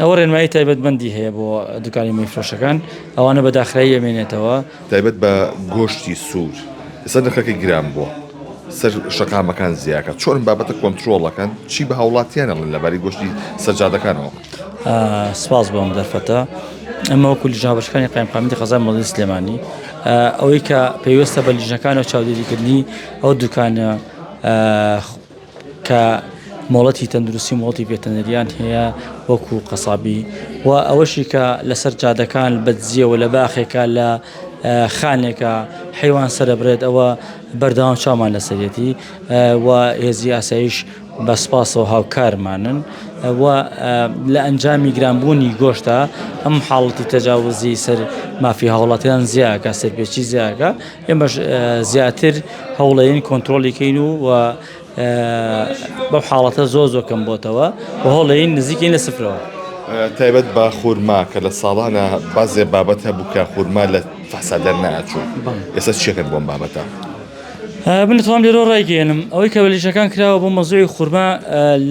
ئەوە ڕێنمایی تایبەتمەندی هەیە بۆ دوکانی مەیفرۆشەکان، ئەوانە بە داخرایی ئەمێنێتەوە. تایبەت بە گۆشتی سوور ئێستا نرخەکەی گران بووە سەر شەقامەکان زیاکە چۆن ئەم بابەتە کۆنترۆڵ ئەکەن چی بە هاوڵاتیان ئەڵێن لەبارەی گۆشتی سەر جادەکانەوە؟ سپاس بۆ ئەم دەرفەتە ئەمە وەکو لیژنە هاوبەشەکانی قایمقامیەتی قەزای مەڵی سلێمانی ئەوەی کە پەیوەستە بە لیژنەکانەوە چاودێریکردنی ئەو دوکانە کە مۆڵەتی تەندروستی مۆڵەتی ڤێتەنەریان هەیە وەکو قەسابی و ئەوەشی کە لەسەر جادەکان بەدزیەوە لە باخێکە لە خانێکە حیوان سەرەبرێت ئەوە بەردەوام چاومان لەسەرێتی و هێزی ئاسایش بە سپاسەوە هاوکارمانن و لە ئەنجامی گرانبوونی گۆشتە ئەم حاڵەتی تەجاوزی سەر مافی هاوڵاتیان زیاکە سەرپێچی زیاکە ئێمەش زیاتر هەوڵەین کۆنترۆڵی کەین و و بەو حاڵەتە زۆر زۆر کەم بۆتەوە و هەوڵەین نزیکین لە سفرەوە. تایبەت بە خورما کە لە ساڵانە بازێ بابەت هەبوو کە خورما لە فەحسا دەرناچوو ئێستا چیەکەن بۆم بابەتە؟ من دەتوانم لێرەوە ڕایگەیەنم ئەوەی کە بە لیژنەکان کراوە بۆ مەزوعی خورما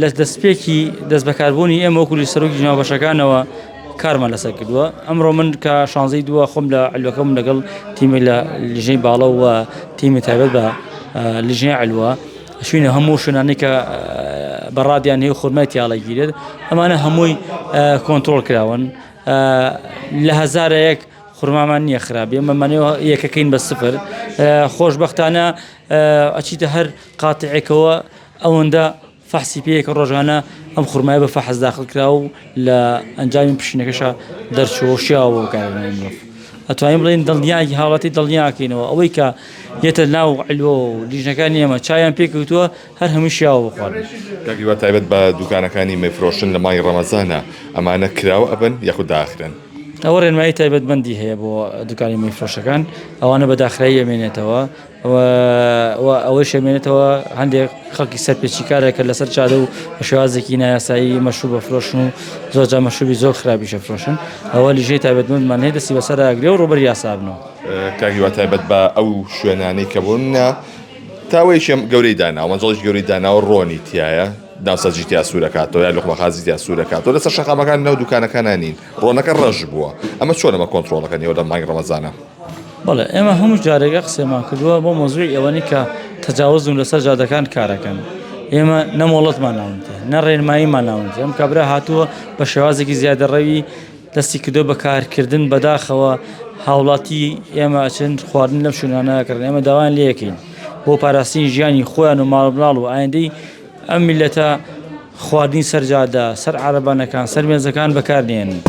لە دەستپێکی دەست بەکاربوونی ئێمە وەکو سەرۆکی ناوبەشەکانەوە کارمان لەسەر کردووە ئەمڕۆ من کە شانزەی دووە خۆم لە علوەکەم لەگەڵ تیمی لە لیژنەی باڵە و تیمی تایبەت بە لیژنەی علوە شوینە هەموو شوێنانی کە بەڕادیان هەیە خورمای تیاڵەگیرێت ئەمانە هەمووی کۆنتترۆل کراون لە هەزارەیەک خورمامان نییە خراپ ئێمە مانەوە یەکەکەین بە سفر خۆشببختانە ئەچیتە هەر قاتعێکەوە ئەوەندە فەحسی پێیەکە ڕۆژانە ئەم خورمایە بە فەحس داخل کرا و لە ئەنجامی پشینەکەشا دەرچووە و شیاوە بۆ بەکارهێنانی مرۆڤ. ئەتوانین بڵێین دڵنیای هاوڵاتی دڵنیاکەینەوە ئەوەی کە یەتە ناو عیلوە و لیژنەکانی ئێمە چاویان پێکەوتووە هەر هەمووی شیاوە بۆ خواردن. کاک هیوا تایبەت بە دوکانەکانی مەی فرۆشتن لە مانگی ڕەمەزانا ئەمانە کراوە ئەبن یاخود داخرێن؟ ئەوە ڕێنمایی تایبەتمەندی هەیە بۆ دوکانی مەی فرۆشەکان ئەوانە بە داخرایی ئەمێنێتەوە و ئەوەیش ئەمێنێتەوە هەندێک خەڵکی سەرپێچیکارە کە لەسەر جادە و بە شێوازێکی نایاسایی مەشروب ئەفرۆشن و زۆر جار مەشروبی زۆر خراپیش ئەفرۆشن ئەوە لیژنەی تایبەتمەندمان هەیە دەستی بەسەرا ئەگرێ و ڕووبەری یاسا بنەوە. کاک هیوا تایبەت بە ئەو شوێنانەی کە بۆ نمونە تاوەیەکی گەورەی داناوە مەنجەڵێکی گەورەی داناوە ڕۆنی تایە ناوسەجی تیا سوورەکاتەوە یا لوقمەخازی تیا سوورەکاتەوە لەسەر شەقامەکان ناو دوکانەکانە نین ڕۆنەکە ڕەش بووە ئەمە چۆن ئەمە کۆنترۆڵەکەن ئێوە لە مانگی ڕەمەزانە؟ بەڵێ ئێمە هەموو جارێک قسەمان کردووە بۆ مەزوعی ئەوەنی کە تەجاوزن لەسەر جادەکان کارەکەن ئێمە نە مۆڵەتمان ناونتێ نە ڕێنماییمان ناونتێ ئەم کابرا هاتووە بە شێوازێکی زیادەڕەوی دەستی کردو بە کارکردن بەداخەوە هاوڵاتی ئێمە ئەچن خواردن لەم شوێنانە ئەکڕن ئێمە داوایان لێکەین بۆ پاراستنی ژیانی خۆیان و ماڵ مناڵ و ئایندەی ئەم میلەتە خواردنی سەر جادە سەر عارەبانەکان سەر مێزەکان بەکارنێنن.